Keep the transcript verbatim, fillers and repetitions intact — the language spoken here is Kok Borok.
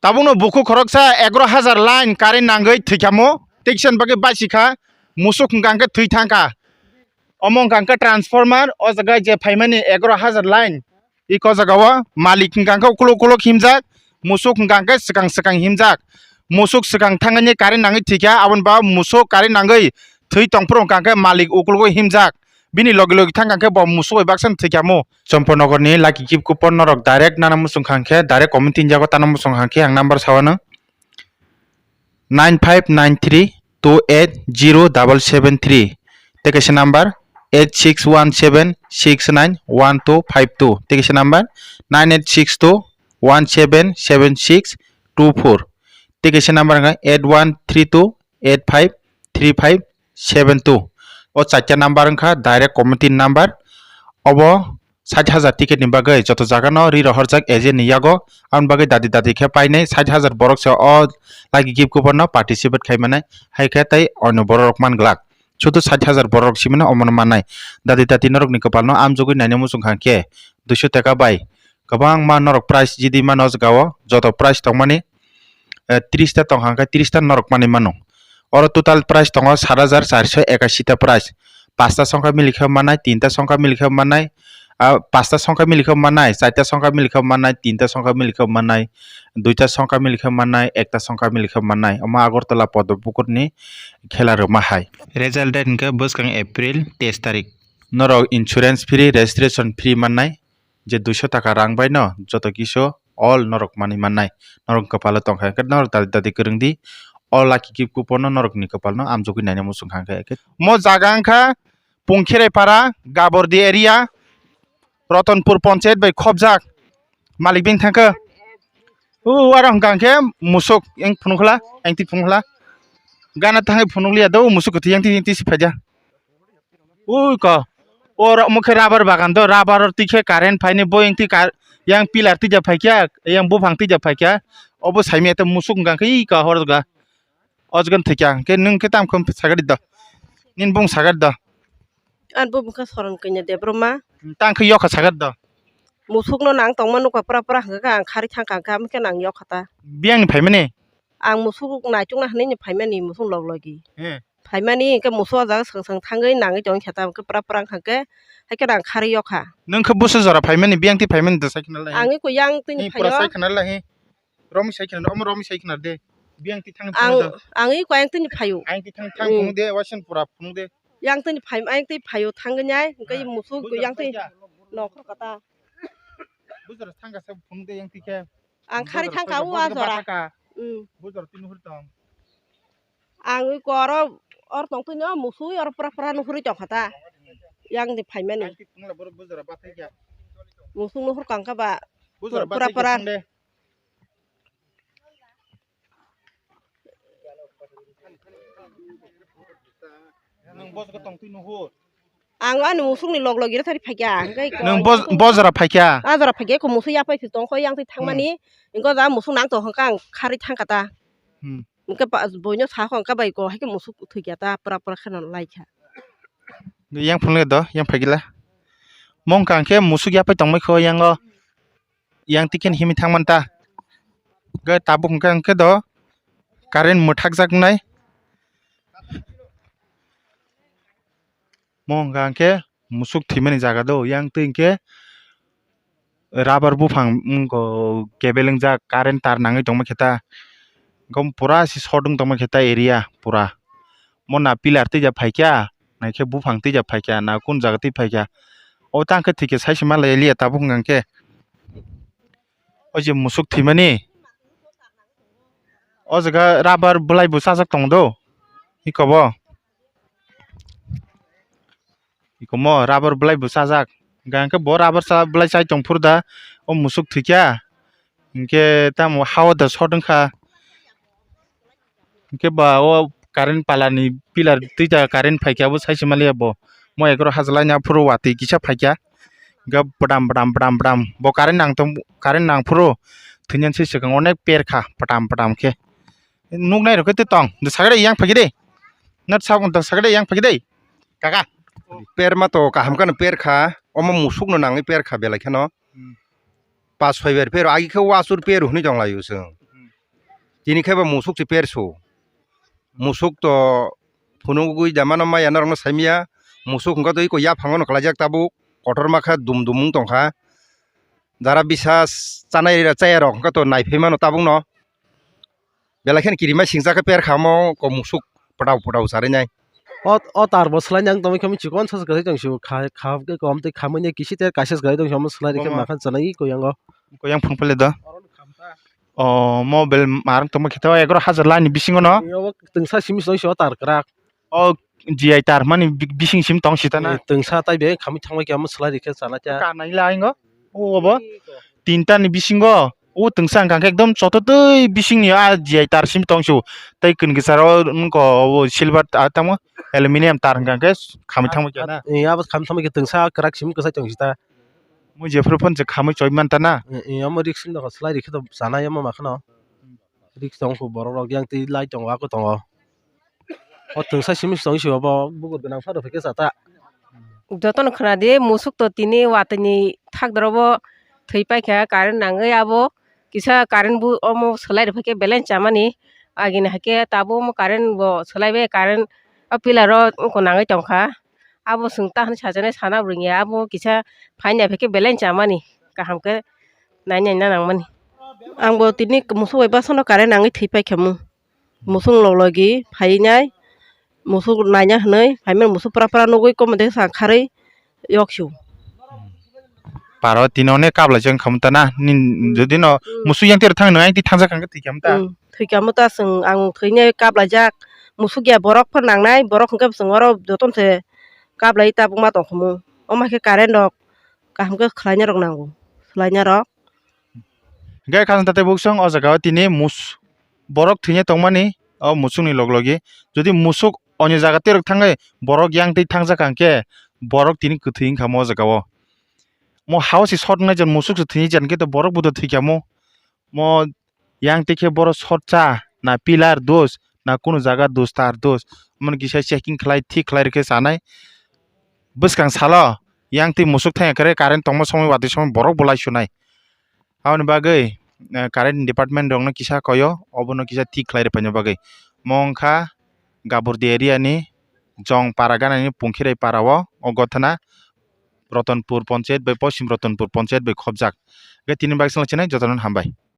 Tabukno bukhuk khoroksa egaroh hajar line current nangwi thwikha mo, tei kisa ni bagwi bachikha, musuk hwnkha hwnkhe thwi thangkha. Omo hwnkha hwnkhe transformer, o jaga je phaimani egaroh hajar line. Iko jagao malik hwnkha hwnkhe ukuluk ukuluk himjak, musuk hwnkha hwnkhe swkang swkang himjak. Musuk swkang thangani current nangwi thwikha, aboni ba musuk current nangwi thwi tongphuru hwnkha hwnkhe malik ukulugo himjak. Bini logi logi thangkha hwnkhe bo musuk bai baksa thwikha mo. Chomponogorni lucky gift coupon norok direct nana muchung kha hwnkhe direct comment tin jago tana muchung kha hwnkhe ang number sawano. Nine five nine three two eight zero double seven three, tei kaisa number eight six one seven six nine one two five two, tei kaisa number nine eight six two one seven seven six two four, tei kaisa number hwnkha eight one three two eight five three five seven two. O chaita number wngkha direct committee number. Obo sait hajar ticket ni bagwi joto jaga no ri rohorjak agent ni yago. Aboni bagwi dadi dadi khe painai sait hajar borok se o lucky gift coupon no participate khai manai, hai khe tei onyo borok rok man glak. Sudu sait hajar borok rok simi no omo no mannai. Dadi dadi norok ni kwpal no amjogwi naina muchung kha khe duiso taka bai kwbangma norok prize jidi mano o jaga o. Joto prize tongmani, eh, tris ta tong kha khe tris ta norok manwi mano. Oro total price tongo sat hajar charso ekashi ta price. Pasta songkha milikhe mannai, tinta songkha milikhe mannai, ah, pasta songkha milikhe mannai, chaita songkha milikhe mannai, tinta songkha milikhe mannai, duita songkha milikhe mannai, ekta songkha milikhe mannai. Omo Agartala Podmo Pukurni khela rwma hai. Result date hwnkhe bwskang April teis tarik. Norok insurance free, registration free mannai. Je duiso taka rang bai no joto kisu all norok manwi mannai. Norok kwpalo tongkha hwnkhe norok dadi dadi kwrwng di. O lucky gift coupon no norok ni kwpal no amjogwi naina muchung kha hwnkhe. Mo jaga wngkha Pungkherai para, Gabordi area, Rotonpur ponchayat bai khobjak. Malik bini thangkhe. O aro hwnkha hwnkhe musuk yang phunukla, yang ti phunukla. Gana thangwi phunukliya do musuk kwthwi yang ti, yang ti si phaija. Ui ko, oro omo khe rubber bagan do, rubber oro twi khe current phaini bo yang twi kar-, yang pillar twi ja phaikha, yang buphang twi ja phaikha, obo saimanya tei musuk hwnkha khe ui ka hor ga, o jaga thwikha, hwnkhe nwng khe tamo khe sagadi do, nini bung sagadi do. Ani bung khe Soron Kanya Debbarma. Tang khe yokha sagadi do. Musuk no nang tongma nukha pura pura hwnkha khe ang khari thangkha hwnkhe amo khe nang yokha ta. Biyang ni phaimani? Ang musuk naitukna hinwi phaimani musuk log logi. He. Phaimani hwnkhe musuk o jaga swkang swkang thangwi nangwi tongwi khe ta hwnkhe pura pura wngkha hwnkhe haikhe nang kharwi o kha. Nwng khe busu jora phaimani, biyang twi phaimani da sai khna lai. Ang eko yang twi ni phaio. Pura sai khna lai he. Romwi sai khna, omo romwi sai khna de. Biyang twi thang thang da. Ang eko yang twi ni phaio. Ang twi thang thang phunuk de, waising pura phunuk de. Yang twi ni phai, yang twi phaio thangwi nai, hwnkhe musuk yang twi nokhor kata. Bujora thang kasa phunuk de yang twi khe. Ang khari thangkha o a jora. Bujora twi nuhur tong. Ang ui koro or tong twi no musui or pura pura nuhuri tong kha ta. Yang di phaimani. Ang ti phunukla borok bujora bathai kha. Musuk nuhur kang kha ba. Bujora pura bathai pura. Kha de. Nwng bojora tong twi nuhur. Ang ani musukni log logi rw thani phaikha, hwnkhe nwng boj-, bojora phaikha? A jora phaikha, eko musuk yaphai se tongkho, yang twi thangmani, hmm, hwnkhe o jaga musuk nang tongkha, hwnkhe ang kharwi thangkha ta. Hmm. Hwnkhe ba-, boino sakha, hwnkhe bai ko, haikhe musuk thwikha ta, pura pura kheno laikha. Yang phunukle do, yang phaikhe la. Mongkha hwnkhe musuk yaphai tongmai kho, yang o. Yang twi khe himwi thangmani ta. Hwnkhe tabuk hwnkhe, hwnkhe do current mwthakjaknai. Mo hwnkha hwnkhe musuk thwimani jaga do. Yang twi hwnkhe rubber buphang wngkho kebel wngjak, current tar nangwi tongma khe ta. Hwnkhe pura se short wng tongma khe ta area pura. Mo na pillar twijak phaikha, naikhe buphang twijak phaikha, na kun jaga twi phaikha. O tang khe thwikhe saisa ma lai liya tabuk hwnkha khe. O je musuk thwimani. O jaga rubber bwlai bo chajak tongo do. Iko bo. Iko mo rubber bwlai bo chajak. Hwnkha khe bo rubber cha, bwlai chai tong phuru da. O musuk thwikha. Hinkhe tamo hao da short wngkha. Hinkhe ba o current pala ni pillar twi ta current phaikha, bo sai se maliya bo. Mo ekhoro hajlai na phuru watwi kisa phaikha. Hinkhe bwdam, bwdam, bwdam, bwdam. Bo current nang tong, current nang phuru thwinani se swkang onek per kha, bwdam, bwdam khe. Nuknai rok khe tong, do sagre yang phaikhe de. Nat sabung tong sagre yang phaikhe de. Kaka. Per ma to kaham kheno per kha, omo musuk no nangwi per kha belai kheno. Hmm. Pas soi ber pero agi khe wasur pero hwnwi tong laio chwng. Hmm. Tini khe bo musuk se persu. Musuk to phunugwi da mano maya norokno saimaya. Musuk hwnkha twi ko yaphango no kalaijak tabuk. Kotorma khe dum dum wng tongkha. Jara bisa chanai chaya rok hwnkha to naiphai mano tabukno. Belai kheno kirima singjak khe per kha omo ko musuk pwtau pwtau charinai. O, o tar bo swlai nang tongwi khe chikon sa kwrwi tong sio kha, kha khe kom tei khamwi ne kisi te kaisa kwrwi tong sio omo swlai rikhe Omo. Makhan chanai ko yango. Ko yang phung pele do. O mo bel marang tongma khe to egaroh hajar lani bisingo no. Omo tungsa simi tong sio tar kwrak. O G I tar mani bi-, bising sim tong sita na. Eh, tungsa tai be khamwi thangbai khe omo swlai rikhe chana khe. Ka nai la ingo. O obo. Tinta ni bisingo. O tungsa hwnkha khe ekdom chototwi bisingni a G I tar sim tong su. Tei kwnwi kwcharo wngkha obo silver ta-, tamo aluminium tar hwnkha khe khamwi thangbai khe na. Eh, abo khamwi thangbai khe tungsa kwrak sim kwchai tong sita. Mo jephru phone se khamwi choi man ta na. Eh, eh, omo risk sim dogo swlai rikhe to chana omo makhano. Risk tong kho borok rok yang twi lai tongo ako tongo. O tungsa simi tong sio bo bukur gwnang phano phikhe chata. Jotono khwnadi musuk to tini watwi ni thak doro bo thwi paikha current nangwi abo kisa current bo omo swlai rwphaikhe balance chamani agini haikhe tabuk omo current bo swlaibai current o pillar o wngkha nangwi tongkha abo chwng ta hinwi sajani sana bo rwngya abo kisa phaini aphaikhe balance chamani kaham khe naina nangmani. Ang bo tini musuk bai bwsano current nangwi thwi paikha mu. Musuk log logi phainai, musuk naina hinwi phaimani musuk pura pura nugwi komode sa kharwi yok su. Paro tini one kabla jeng khamta na, nin Hmm. Jodi no Hmm. Musuk yang tero thang nang, yang ti thangsa kang thwi khamta. Hmm. Thwi khamu ta chwng ang thwinai kablaijak, musuk ya borok phan nangnai, borok hwnkhe chwng oro joton se kablai tabuk ma tong khamu. Omo hai khe current rok kaham khe khwlaina rok nango, swlaina rok. Hingke khasang tatai buksong o jaga o tini mus-, borok thwina tongmani o musuk ni log logi. Jodi musuk onyo jaga terok thangwi borok yang twi thangjak hingke borok tini kwthwi wngkha mo o jaga o. Mo ha o se shot wngnai jon musuk se thwina jan khe to borok bo to thwikha mo. Mo yang twi khe borok shot cha na pillar dos na kunu jaga dos tar dos. Omo no kisa checking khlai thik khlai rwkhe chanai. Bwskang salo yang twi musuk thangya khe current tongma somoi watwi somoi borok bo lai sunai. Aboni bagwi, eh, current department rokno kisa koyo, obono kisa thik khlai rwphaina bagwi. Mo wngkha Gaburdi area ni Jong para gana ni Pungkhirai para o, o gothana Ratanpur ponchayat bai Poschim Ratanpur ponchayat bai khopjak. Hwnkhe tini bagwi chwngno chinai jotono hambai.